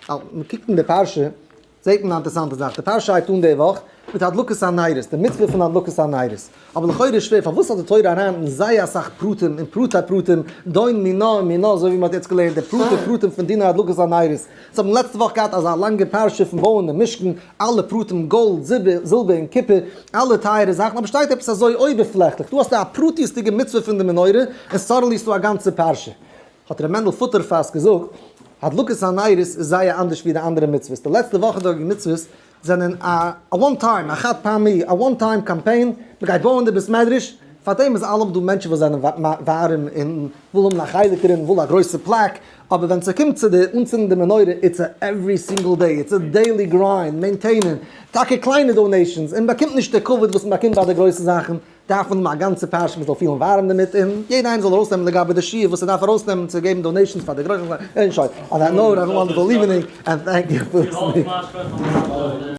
ווייל מען קוקט אין די פרשה זעט מען א אינטערעסאנטע זאך, די פרשה הייבט אן די וואך מיט הדלקת הנרות, די מצוה פון הדלקת הנרות, אבער לכאורה איז שווער פארוואס האט די תורה אריין אין זייער אסאך פרטים און פרטי פרטים, דון מינה און מינה אזוי ווי מען האט יעצט געלערנט די פרטי פרטים פון דיני הדלקת הנרות, אונז האבן לעצטע וואך געהאט אזא לאנגע פרשה פון בויען די משכן, אלע פרטים גאלד, זילבער און קופער, אלע טייערע זאכן, אבער שטייט עפעס אזוי אויבערפלעכליך, דא האסטו א פרטיות'דיגע מצוה פון די מנורה, און suddenly איז דא א גאנצע פרשה. האט ר' מענדל פוטערפאס געזאגט, הדלקת הנרות איז זייער אנדערש ווי די אנדערע מצוות, די לעצטע וואכעדיגע מצוות זענען א one time, א חד פעמי, א one time קאמפיין, מען גייט בויען די בית מדרש, פארדעם איז אלעמאל דא מענטשן וואס זענען ווארעם און ווילן האבן א חלק דערין, ווילן א גרויסע plaque, אבער ווען ס'קומט צו די אנצינדן די מנורה, it's a every single day, it's a daily grind, maintain ען, טאקע קליינע donations, און מ'באקומט נישט די כבוד וואס מ'באקומט ביי די גרויסע זאכן, דארף מען האבן א גאנצע פרשה מ'זאל פילן ווארעם דערמיט, און יעדער איינער זאל ארויסנעמען לגבי די שיעור וואס ער דארף ארויסנעמען צו געבן donations פאר די גרויסע, און שוין, on that note, have a wonderful evening, and thank you for listening.